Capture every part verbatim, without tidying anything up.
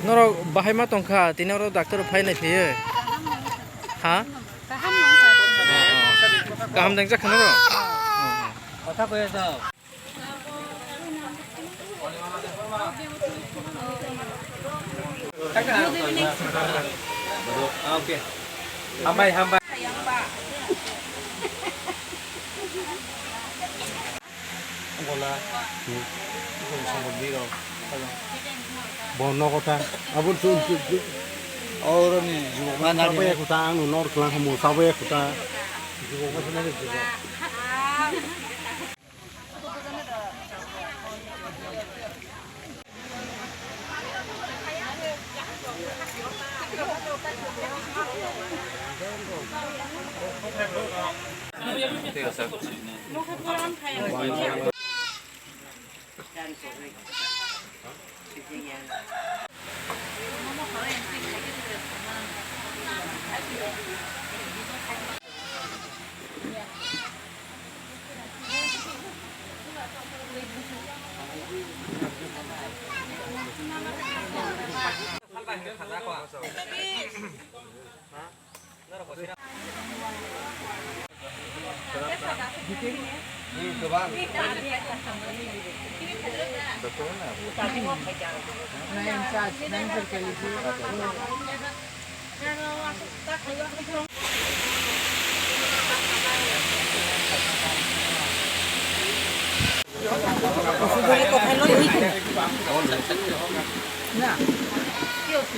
Norok bahai ma tongkha, tini oro doctor phai nai phaiyo. Ha? Kaham nang jak kha norok? Okay. Hambai, hambai. Gola. Hmm. Gola samudri rok. Bo nogo ta. Abo tu, tu, tu. Oro ni jubok ma nari. Sabo ya kuta, ang no nor klang mo, sabo ya kuta. Jubok ma nari jubok.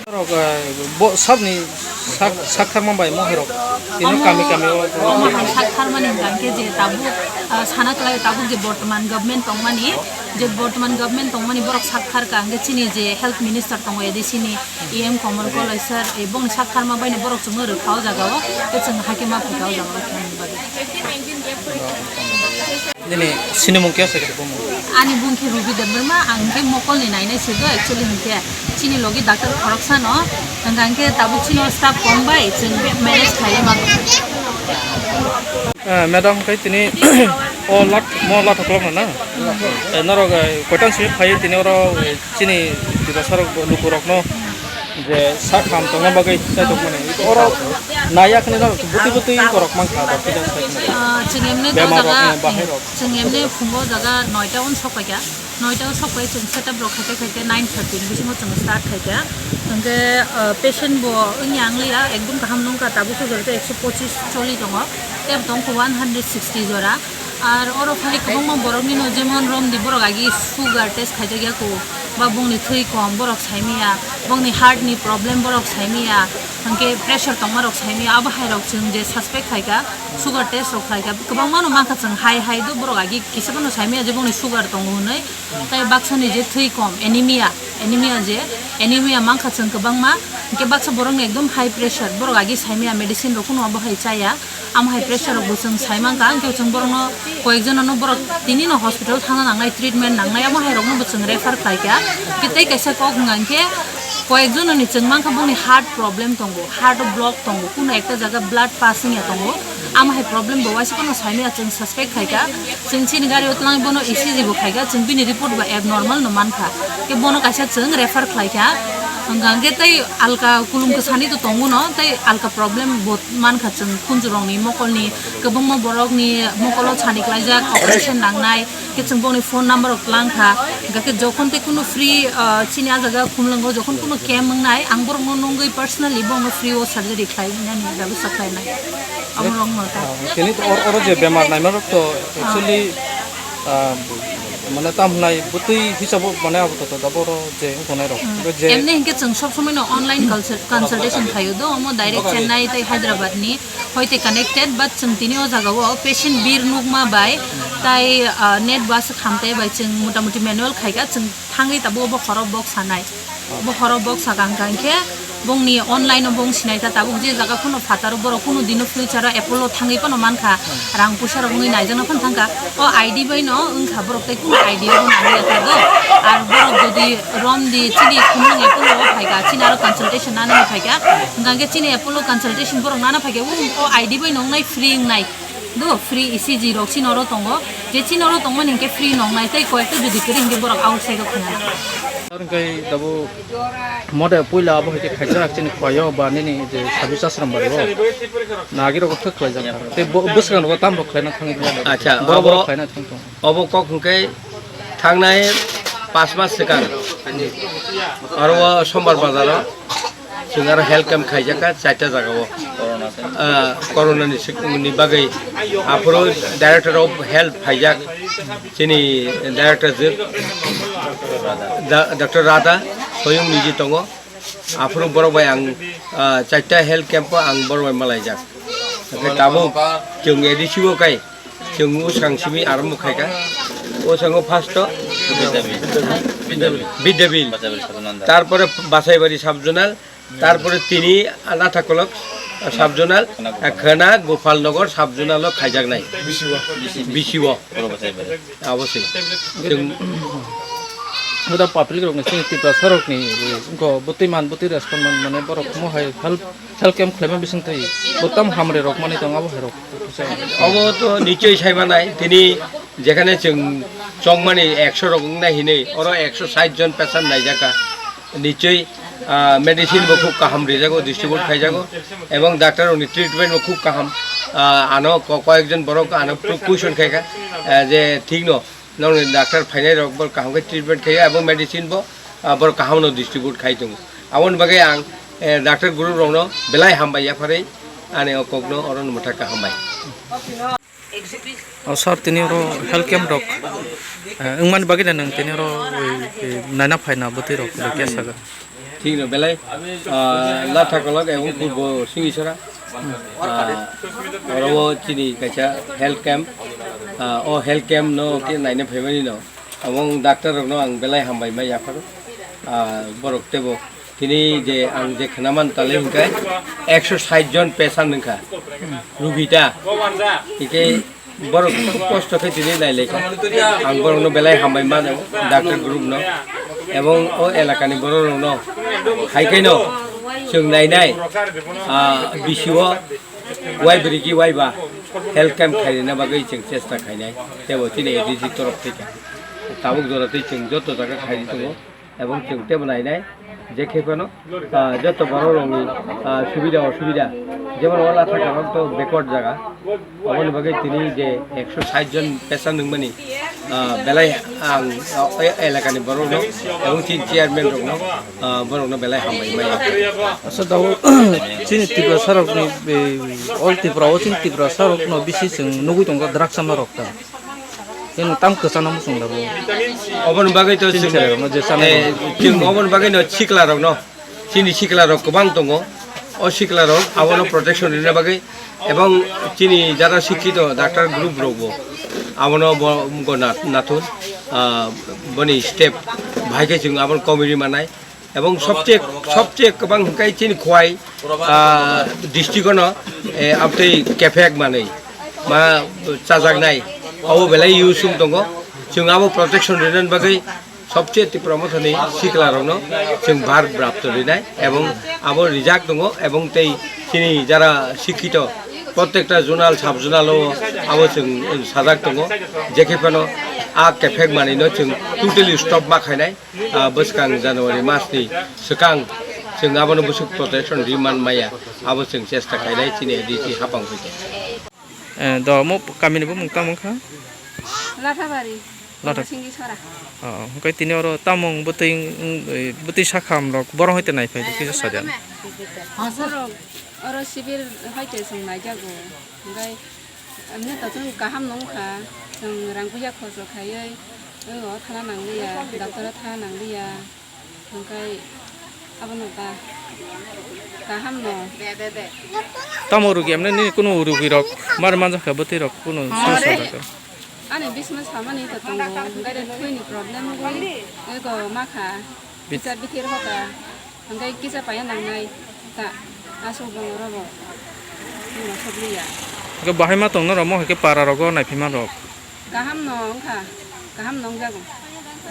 Norok, eh, bo sabni sak, sak thangma bai mohai rok tini kami kami o. Omo hai sak thar mani hwnkha hwnkhe je tabuk, ah, sana kwlai tabuk je bortoman government tongmani, je bortoman government tongmani borok sak thar ka hwnkhe chini je health minister tongo A D C ni E M Komol Koloi sir, eh, bongni sak thar ma bai no borok chwngno rwkha o jaga o, tei chwng hakhe ma phaikha o jaga o khe ani bagwi. Nini sinimung khe se khe bumung? Ani bung khe Ruby Debbarma, ang khe mokolni nainai se do, actually hinkhe chini logi doctor khoroksano, hwnkha hinkhe tabuk chini o staff kom bai chwng manage khlaiwi mano. Eh, madam, khe tini o lat, mo lat hoklok na? Eh, norok, eh, koitang simi phai tini oro, eh, chini Tiprasa rok bo lukurokno je sak ham tongna bagwi chaitok mani. Oro naiya khani no bwtwi bwtwi borok mankha da kisa sai khna. Ah, chwng emne to bemar rok jaga, no bahai rok. Chwng emne phungo jaga noita on sok paikha. Noita on sok pai chwng setup rok khaite khaite nine thirty ni bisingo chwng start khaikha. Hwnkhe, ah, patient bo wngya wngya ekdom kaham nungkha tabuk sojol khe ekso pochis choli tongo. Tei bo tongkha one hundred sixty jora. Ar oro phai kwbangma borokni no, jemon romdi borok agi sugar test khaijakya ko, ba bongni thwi kom borok saimaya, bongni heart ni problem borok saimaya, hwnkhe pressure tongma rok saimaya, abo hai rok chwng je suspect khaikha, sugar test rok khlaikha, kwbangma no mankha chwng hai hai do borok agi kisa phano saimaya je bongni sugar tongo hwnwi, tei baksa ni je thwi kom, anemia, anemia je, anemia mankha chwng kwbangma, hwnkhe baksa borok ni ekdom high pressure, borok agi saimaya medicine rok kuno abo hai chaya. Amo hai pressure rok bo chwng sai mankha, hwnkhe chwng borokno koyekjono no borok tini no hospital thangna nangnai, treatment nangnai, amo hai rokno bo chwng refer khlaikha. Hwnkhe tei kaisa kok hwnka hwnkhe koyekjono ni chwng mankha bongni heart problem tongo, heart o block tongo, kuno ekta jaga blood pass wngya tongo, amo hai problem bo waisa phano saimaya chwng suspect khaikha. Chwng chini gari o twlang bono E C G bo khaikha, chwng bini report bo abnormal no mankha, hwnkhe bono kaisa chwng refer khlaikha. Hwnkha hwnkhe tei alka kulum kwsani to tongo no, tei alka problem bo mankha chwng khunjurokni mokolni, kwbangma borokni mokolo sani klaijak, operation nangnai, khe chwng bongni phone number rok twlang kha, hwnkha khe jokhon tei kunu free, ah, chini ah jaga Khumlwngo jokhon kunu camp wngnai, ang borokno nungwi personally bongno free o surgery khlainani bebostha khlainai. Abo rok no ta. Ah, tini to or-, oro je bemar naima rok to actually, ah, mane tam hnai bwtwi hisabo mane abo to, to abo oro je wngkha nai rok. Hmm. Bo je emni hinkhe chwng sob somoi no online consul-, consultation khaio do, omo direct Chennai tei Hyderabad ni hoite connected, but chwng tini o jaga o patient bir nukma bai tai, ah, net bo aswk hamtai bai chwng mota moti manual khaikha, chwng thangwi tabuk bo horo bok sanai. Bo horo bok sakha hwnkha hinkhe bongni online o bong sinai ta tabuk je jaga phano phataro borok kunu dino future o Apollo thangwi phano mankha, rang puisa rok wngwi naijakna phano thangkha. O I D bai no wngkha borok tei kunu I D o bo nangya ta do. Ar borok jodi romdi chini Khumlwng Apollo o phaikha, chini aro consultation nana phaikha, hwnkha hinkhe chini Apollo consultation borok nana phaikha, o, o I D bai no wngnai free wngnai. Do free E C G rok chini oro tongo, je chini oro tongmani hinkhe free nongnai tei koyekta jodi kwrwi hinkhe borok outside o khna. Aro hinkhe dabo mode puila abo hinkhe khaijak chini koyo ba nini je sabu chasram bari o nagi rok thok khlaijak. Tei bo bwskango tam rok khlaina thangwi. Acha, borok abo borok khlaina thang tong. Obo kok hinkhe thangnai pas mas swkang aro o Sombar bazaro. Chwng aro health camp khaijak kha chaita jagao. Ah, corona ni sik-, ni bagwi. Aphuru director of health phaijak, chini director je, da-, Doctor Radha Soyung niji tongo. Aphuru borok bai ang, ah, chaita health camp o ang borok bai malaijak. Hwnkhe tabuk chwng A D C o kai. Chwng bwskang simi arambo khaikha. O sango first o Bidyabil. Bidyabil. Bidyabil. Bidyabil sub zonal. Tarpore Basaibari sub zonal, tarpore tini Lathakolok sub zonal, Khwna Gopalnagar sub zonal o khaijaknai. B C O. B C O. Puro Basaibari. Abo se. Chwng Huda public rokni chini Tiprasa rokni wngkho bwtwi man bwtwi respond man mane borok mo hai help Health camp khlaima bisingtwi bo tam hamri rok manwi tongo abo hai rok. Obo to nichoi sai manai, tini jekhane chwng chongmani ekso rok wngnai hinwi, oro ekso sait jon patient naijak kha. Nichoi, ah, medicine bo khub kaham rijago, distribute khaijago, ebong doctor rokni treatment bo khub kaham. Ah, ano ko-, koyek jon borok ano question khaikha, ah, je thik no, Nokni doctor phainai rok bo kaham khe treatment khaio, abo medicine bo, ah, borok kaham no distribute khai tongo. Aboni bagwi ang, eh, doctor group rokno belai hambai yapharwi ani o kokno oro mwthak kha hambai. O sir, tini oro health camp rok, eh, wngmani bagwi nwng tini oro, eh, eh, naina phaina bwtwi rok belai khe saga. Thik no belai, ah, Lathakolok ebong purbo Singisora. Ah, oro o chini kaisa health camp. Ah, o health camp no khe naina phaimani no. Abong doctor rok no ang belai hambai ma yapharo. Ah, borok tebo tini je ang je khwnaman tale hinkhe ekso sait jon patient wngkha. Rugita. Hingke Borok khub kosto khe tini nailaikha. Ang borokno belai hambai mano, doctor group no, ebong o elakani borok rokno. Hai khe no chwng nainai, ah, B C O wai briki wai ba health camp khairina bagwi chwng chesta khainai. Tebo chini A D C torof theka. Tabuk jora tei chwng joto jaga khairi tongo. Ebong chwng tebo nainai je khe phano, ah, joto borok rokni, ah, subida osubida, jemon o Lathakolok to backward jaga, aboni bagwi tini je ekso sait jon patient wngmani, ah, belai ang, ah, e-, elakani borok rok ebong chini chairman rokno, ah, borokno belai hambai maya. Asa dao chini Tiprasa rokni, eh, all Tripura o chini Tiprasa rokno bisi chwng nugwi tongo drugs chama rok ta. Chini tam kwchangno muchung da bo. Oboni bagwi to chini chwng, chwng oboni bagwi no sikla rokno, chini sikla rok kwbang tongo. O sikla rok abono protection rina bagwi ebong chini jara sikkito doctor group rok bo abono bo, bo na-, nathun, ah, boni step bahai khe chwng abono komiri manai. Ebong sobche, sobche kwbang hwnkhe chini Khowai, ah, district-o no, eh, abtwi kephek manwi ma chajaknai, obo belai use wng tongo. Chwng abo protection rinani bagwi sobche Tipra Mothani sikla rokno chwng bar brapto rinai, ebong abo rijak tongo, ebong tei chini jara sikkito prottekta zonal, sub zonal-o abo chwng sajak tongo, jekhe phano a kephek manwino chwng totally stop ma khainai. Ah, bwskang January masni swkang chwng abono bwswk protection ri man maya, abo chwng chesta khainai chini A D C hapang phaikhe. Eh, do mo kamini bumung tamo wngkha? Lathabari. Latha- Singisora. Oh, hwnkhe tini oro tamung bwtwi, mm, eh, bwtwi sakham rok borok hoite naiphai kisa sajan. Borok oro sibir hoite chwng naijago. Hwnkhe Emni to chwng kaham nung kha, chwng rang puisa khorcho khaiwi, o thana nangliya, doctor o thana nangliya, hwnkhe abono ta kaham no. Tamo rugi emni nini kunu rugi rok mar manjak kha bwtwi rok kunu. Are. Somosa jaga. Ani bisma samani to tongo, hwnkhe thwini problem wngwi ego ma kha. Bit- Bichar bitir hoka, hwnkhe kisa paya nangnai ta, aswk bongorok bo, bongorok sobliya. Hwnkhe bahai ma tongna rok mo hai khe para rogo naiphi man rok. Kaham no wngkha, kaham no wngjago.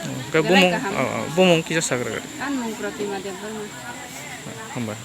Hwnkhe belai bumung, kaham. Ah, ah, bumung kisa sagra gari. Ani mung Protima Debbarma. Hambai.